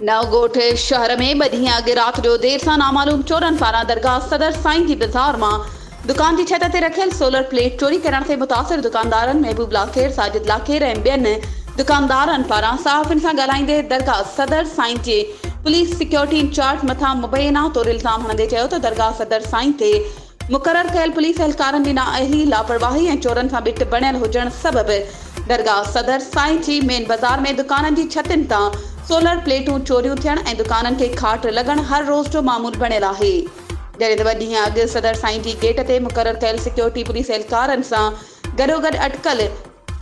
نئون ڳوٺ شهر ۾ ٻه ڏينهن اڳ رات جو دير سان نامعلوم چورن پاران درگاهه صدر سائين جي بازار مان دڪان جي ڇت تي رکيل سولر پليٽ چوري ڪرڻ تي متاثر دڪاندارن محبوب لاکير، ساجد لاکير ۽ ٻين دڪاندارن پاران صحافين سان ڳالهائيندي درگاهه صدر سائين جي پوليس سيڪيورٽي انچارج مٿان مبينا طور الزام هڻندي چيو ته درگاهه صدر سائين تي مقرر ڪيل پوليس اهلڪارن جي نااهلي، لاپرواهي ۽ چورن سان ٻٽ بڻيل هجڻ سبب درگاهه صدر سائين جي مين بازار ۾ دڪانن جي ڇتين تان سولر پليٽون چوريون ٿيڻ ۽ دڪانن کي کاٽ لڳڻ هر روز جو معمول بڻيل آهي. جڏهن ته ٻه ڏينهن اڳ صدر سائين جي گيٽ تي مقرر ڪيل سيڪيورٽي پوليس اهلڪارن سان گڏوگڏ اٽڪل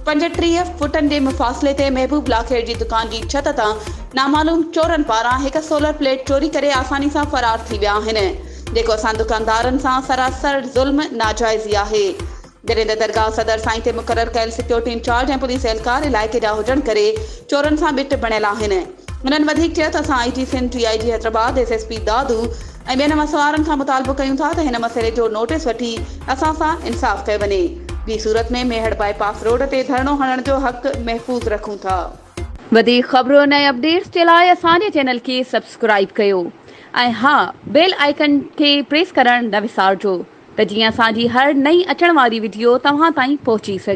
35 فوٽن جي مفاصلي تي محبوب لاکير جي دڪان جي ڇت تان نامعلوم چورن پاران هڪ سولر پليٽ چوري ڪري آساني سان فرار ٿي ويا آهن جيڪو اسان دڪاندارن سان سراسر ظلم ناجائزي آهي جڏهن ته درگاهه صدر سائين تي مقرر ڪيل سيڪيورٽي انچارج ۽ پوليس اهلڪار علائقي جا هجڻ ڪري چورن سان ٻٽ بڻيل آهن. هنن وڌيڪ چيو ته اسان I G Sindh, D I G Hyderabad, S S P Dadu ۽ ٻين وسوارن کان مطالبو ڪيون ٿا ته هن مسئلي جو نوٽيس وٺي اسان سان انصاف ڪيو وڃي، ٻي صورت ۾ ميهڙ باء پاس روڊ تي ڌرڻو هڻڻ جو حق محفوظ رکون ٿا. وڌيڪ خبرن ۽ اپڊيٽس جي لاء اسان جي چينل کي سبسڪرائيب ڪيو ۽ ها بيل آئيڪن کي پريس ڪرڻ نه وسارجو ته جيئن اسان جي هر نئين اچڻ واري وڊيو توهان تائين پهچي سگهي.